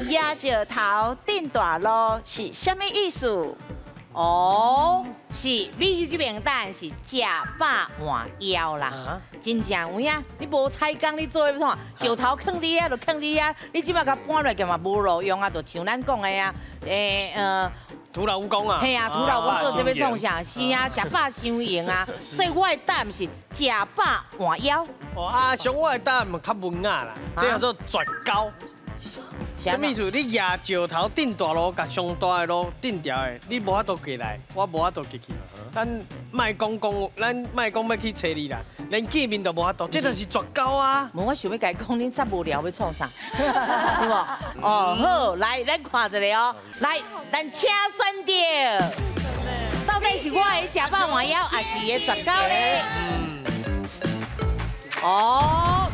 蜈石頭鎮大路是啥物意思？哦，是美秀這邊答案是食飽換枵啦。真正有影，你無彩工，你做欲創？石頭囥佇遐就囥佇遐，你這擺共搬落去嘛無路用啊，就像咱講的啊，徒勞無功啊！嘿啊，徒勞無功做這欲創啥？是啊，食飽傷閒啊，所以我的答案是食飽換枵。哦啊，像我的答案嘛較文雅啦，這叫做絕交。啥物意思？你蜈石頭鎮大路，共上大的路鎮牢的，你無法度過來，我無法度過去。咱莫講講，咱莫講欲去揣你啦，連見面都無法度，這就是絕交啊！無，我想欲共伊講，恁遮無聊欲創啥？對無？哦，好，來，咱看一下哦，來，咱請選著，到底是我的食飽換枵，抑是伊的絕交咧？哦。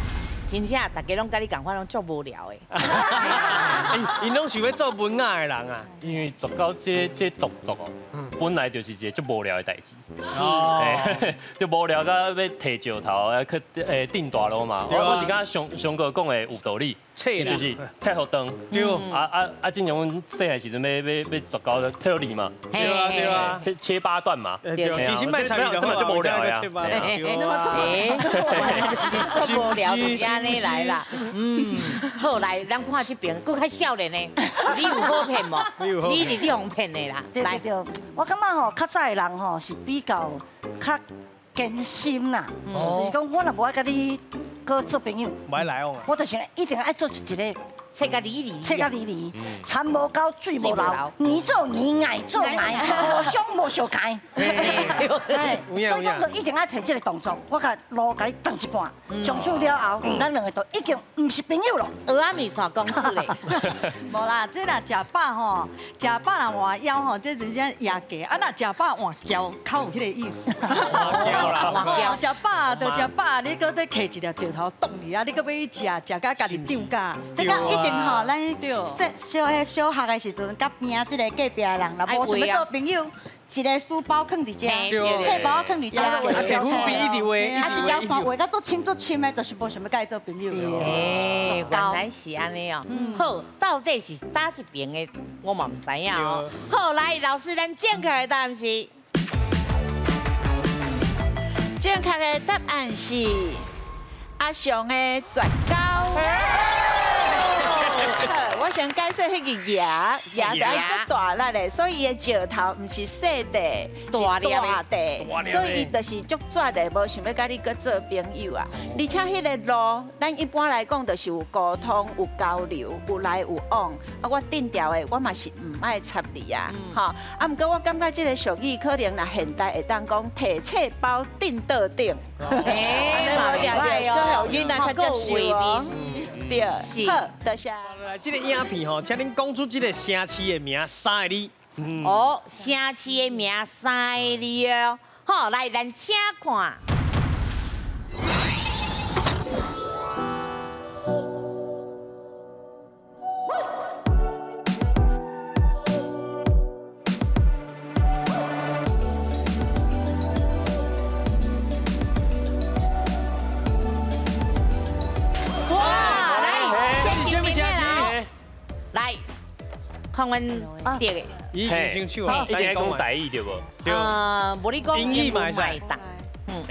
真正，大家攏佮你仝款，攏足無聊的。𪜶攏想欲做文雅的人啊。因為絕交這動作哦，本來就是一个足無聊的代誌。是。就無聊到欲提石頭啊，去鎮大路嘛。我是感覺上上哥講的有道理，就是切予長。對。啊啊啊！之前阮細漢時陣欲欲欲絕交，切予利嘛。對啊對啊。切切八段嘛。對。其實莫插伊這麼足無聊呀。是足無聊就按呢來啦。嗯，好來，咱看這邊，閣較少年的，你有好騙無？你是你予騙的啦。對對對，我感覺吼，較早的人吼是比較較堅心啦，就是講我若無愛佮你閣做朋友，無愛來往啊。我就是一定愛做一个切甲離離，切甲離離，田無溝，水無流，泥做泥，愛做愛，無相無相共。所以講，就一定愛提這个動作，我共路共你斷一半，從此了後，咱兩个就已經毋是朋友囉。蚵仔麵線公司咧，無啦，這若食飽吼，食飽若換枵吼，這真正贏價。啊，若食飽換枵，較有彼个意思。換枵啦，換枵。食飽就食飽，你閣咧提一粒石頭擋佇啊，你閣欲去食，食甲家己漲價。這個以前吼，咱小小小學的時陣，佮邊仔這个隔壁的人，若無想欲做朋友，一个書包囥佇遮，冊包囥佇遮，啊，摕粉筆一直畫，啊，一條線畫甲足深足深的，就是無想欲佮伊做朋友。欸，原來是按呢哦。好，到底是佗一邊的，我嘛毋知影哦。好，來，老師，咱正確的答案是，正確的答案是阿雄的絕交。我先解釋彼個蜈，蜈就愛足大粒的，所以伊的石頭毋是細塊，大粒的，所以伊就是足絕的，無想欲佮你閣做朋友啊。而且彼个路，咱一般來講就是有溝通、有交流、有來有往。啊，我鎮牢的，我嘛是毋愛插你啊，吼。啊，毋過我感覺這个俗語可能若現代會當講提冊包鎮桌頂。欸，嘛袂歹哦，這予囡仔較接受哦。對，是，好，多謝。來，這个影片吼，請恁講出這个城市的名三个字。哦，城市的名三个字哦。好，來，咱請看。哇，來，這邊的來，看阮對的，已經先手啊，一定愛講台語對無？對。無你講英語嘛會使。嗯。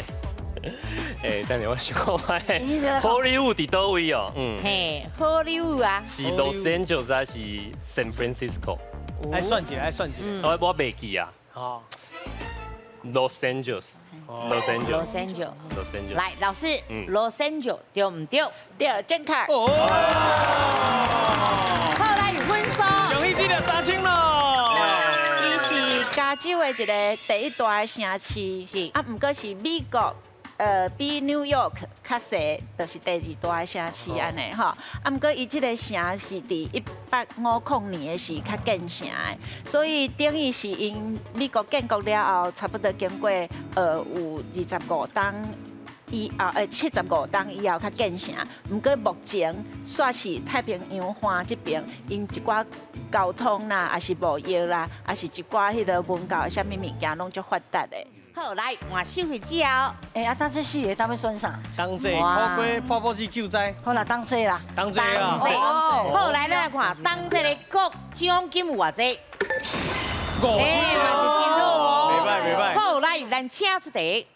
欸，等下我想看覓，好萊塢佇佗位哦？嗯。嘿，好萊塢啊。是 Los Angeles 還是 San Francisco？愛算一下，愛算一下。我袂記啊。哦。Los Angeles。Los Angeles。 Los Angeles。 Los Angeles。來，老師，Los Angeles 對毋對？對，正確。哦。好，來分數。恭喜得3000咯。伊是加州的一个第一大的城市，是啊，毋過是美國。比紐約較細，就是第二大的城市按呢吼。啊，毋過伊這个城是佇1850年的時較建成的，所以等於是𪜶美國建國了後，差不多經過有25冬以後，75冬以後較建成。毋過目前煞是太平洋岸這邊，𪜶一寡交通啦，抑是貿易啦，抑是一寡彼个文教的啥物物件，攏足發達的。好，來換秀慧姐哦。欸，啊，當這四个當欲選啥？冬至苦瓜破布子救災。好啦，冬至啦。冬至啊。好，來咱來看冬至的國獎金有偌濟？欸，嘛是真好哦。袂歹袂歹。好，來咱請出題。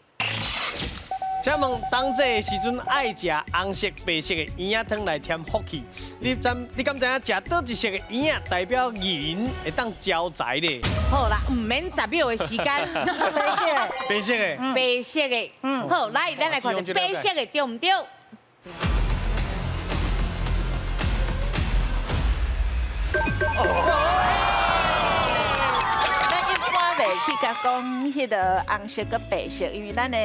請問冬至的時陣愛食紅色、白色的圓仔湯來添福氣。你知你敢知影食佗一色的圓仔代表銀會當招財咧？好啦，毋免10秒的時間。白色的，白色的，白色的，嗯，好，來，咱來看著白色的對毋對？咱一般袂去共講彼个紅色佮白色，因為咱的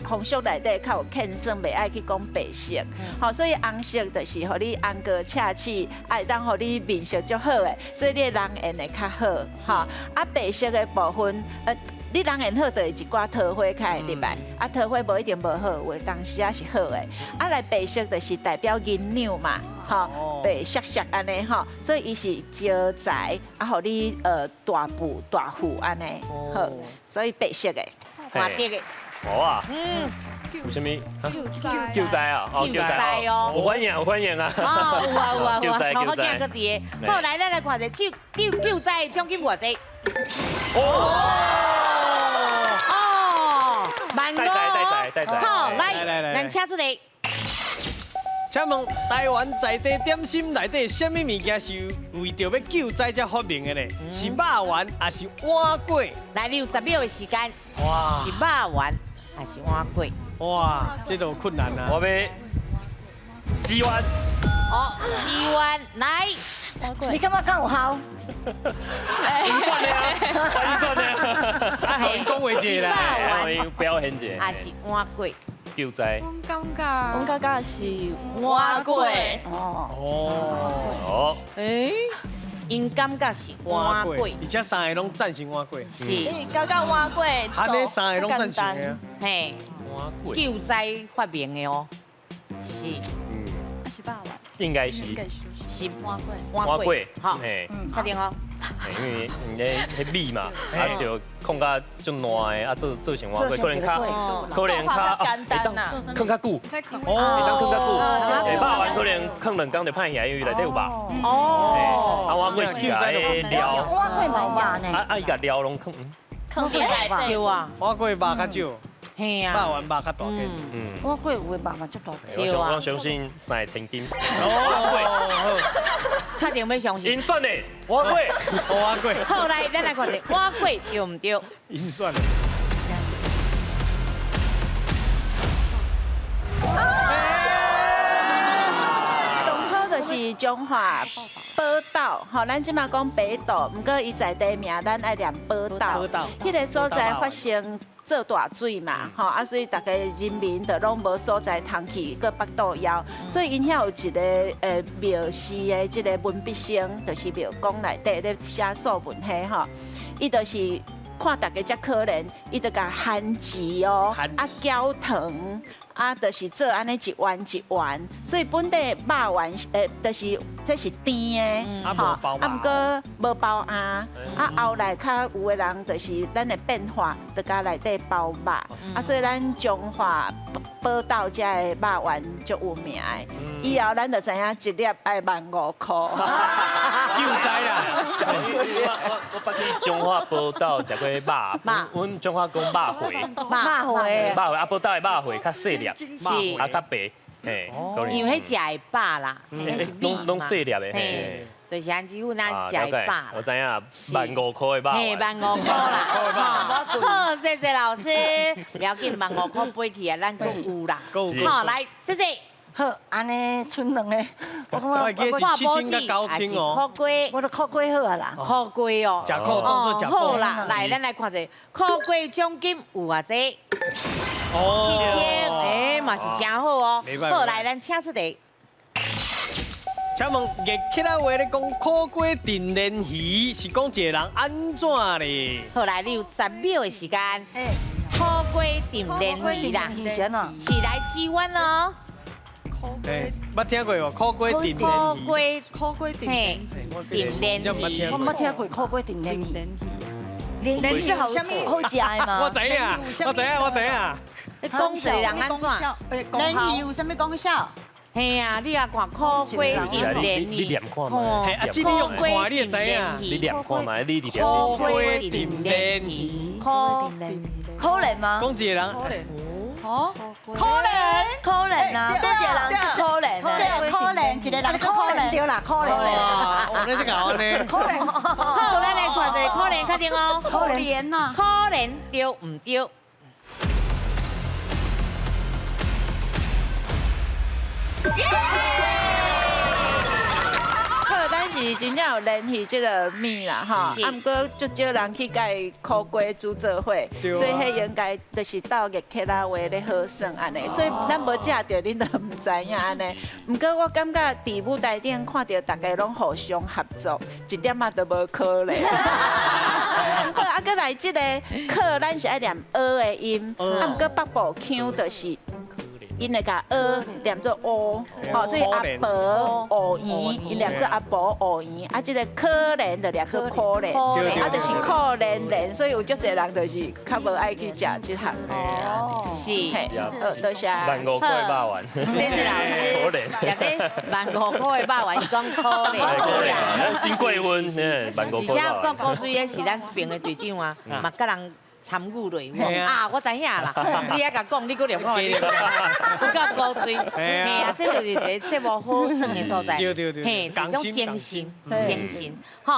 風俗內底較有欠算，袂愛去講白色，吼，所以紅色就是予你紅膏赤齒，會當予你面色足好的，所以你的人緣會較好，吼。啊，白色的部分，你人緣好，就會一寡桃花較會入來，啊，桃花無一定無好，有的當時也是好的。啊，來白色就是代表銀兩嘛，吼，白色色按呢吼，所以伊是招財，啊，予你大富大富按呢，好，所以白色的，黃色的。無啊，有啥物？救災啊！哦，救災哦，有歡迎，有歡迎啊！哦，有啊有啊有啊，頭殼囝閣佇个。好，來，咱來看一下救救災獎金偌濟？哦哦，萬五。好，來，咱請出來。請問台灣在地點心內底啥物物件是為著欲救災才發明的呢？是肉圓還是碗粿？來，你有10秒的時間。哇！是肉圓還是碗粿？哇，這就困難啦。我欲雞丸。哦，雞丸來。你感覺敢有效？唔算的啊，唔算的啊。愛予𪜶講話一下啦，愛予𪜶表現一下。還是碗粿？救災。我感覺，我感覺是碗粿。哦。哦。欸，𪜶感覺是碗粿，而且三个攏贊成碗粿。是。感覺碗粿。按呢三个攏贊成的。嘿。碗粿。救災發明的哦。是。嗯。是肉圓。應該是。是碗粿。碗粿。好。確定哦。因為𪜶咧彼米嘛，啊就控較足爛的，啊做做成碗粿，可能較可能較簡單啊，囥較久，會當囥較久，肉圓可能囥2工就歹起來，因為內底有肉。哦。啊碗粿是共彼料。碗粿嘛有肉呢。啊啊伊共料攏囥。囥佇內底。對啊。碗粿肉較少。嘿啊。肉圓肉較大片。嗯。碗粿有的肉嘛足大片。我相信三个千金。哦。确定欲相信。𪜶选的碗粿，碗粿。好，來，咱來看一下碗粿對毋對？𪜶选的。當初就是彰化寶島，吼，咱這馬講北斗，毋過伊在地名咱愛念寶島。彼个所在發生做大水嘛，吼啊，所以逐家人民就攏無所在通去，閣腹肚枵，所以𪜶遐有一个廟寺的這个文筆生，就是廟公內底咧寫素文彼吼，伊就是看逐家遮可憐，伊就共番薯哦，啊攪糖。啊，就是做按呢一丸一丸，所以本底肉圓，就是這是甜的，吼，啊，毋過無包餡，啊，後來較有的人就是咱的變化，就共內底包肉，啊，所以咱彰化寶島遮的肉圓足有名的，以後咱就知影一粒愛15,000箍。救災啦！我捌去彰化寶島食過肉，阮彰化講肉糜，肉糜，肉糜啊，寶島的肉糜較細粒，是啊較白，嘿，因為彼食會飽啦，攏細粒的，嘿，就是按這款咱食會飽。我知影15,000箍的肉，嘿，15,000箍啦，好，謝謝老師，不要緊，15,000箍飛去啊，咱閣有啦，好，來，謝謝。好，按呢賰兩個，我記得是7000佮9000哦。苦瓜，我著苦瓜好啊啦。苦瓜哦，食苦當做食補。好啦，來，咱來看一下苦瓜獎金有偌濟？哦，7000，哎，嘛是真好哦。好，來，咱請出題。請問月起仔話咧講苦瓜燉鰱魚，是講一個人按怎咧？好，來，你有10秒的時間。苦瓜燉鰱魚啦，是來支援哦。欸，捌聽過無？苦瓜燉鰱魚。苦瓜，苦瓜燉鰱魚，燉鰱魚。我毋捌聽過苦瓜燉鰱魚。鯪魚是好好食的嗎？我知影，我知影，我知影。你講一個人按怎？鯪魚有啥物功效？嘿啊，你也看苦瓜甜鯪魚，你念看覓？啊，這你用看你會知影。你念看覓？你念。苦瓜甜鯪魚。可可憐嗎？講一個人。哦，可憐，可憐啊，多一個人就可憐啊，對，可憐，一個人可憐對啦，可憐。哦，你這個按呢？可憐。好，咱來看一下可憐確定哦。可憐啊，可憐對毋對？好，咱是真正有聯繫這個物啦，吼。啊，毋過足少人去共伊苦瓜煮做伙，所以彼應該就是鬥熱客仔話咧好耍按呢。所以咱無食著，恁都毋知影按呢。毋過我感覺佇舞台頂看著大家攏互相合作，一點仔都無可憐。好，啊，閣來這個可，咱是愛念訛的音，啊，毋過北部腔就是。𪜶會共訛念做烏，吼，所以阿婆烏圓，𪜶念做阿婆烏圓，啊，這个可憐就念做可憐，啊，就是可憐憐，所以有足濟人就是較無愛去食這項。哦，是，多謝。萬五塊肉丸，謝謝老師。可憐，食這萬五塊的肉丸，伊講可憐。可憐，真過分，萬五塊。而且講古水的是咱這爿的隊長啊，嘛佮人參與落，啊，我知影啦，你猶共講，你閣念我，有夠古錐，嘿啊，這就是一个節目好耍的所在，嘿，一種精神，精神，吼。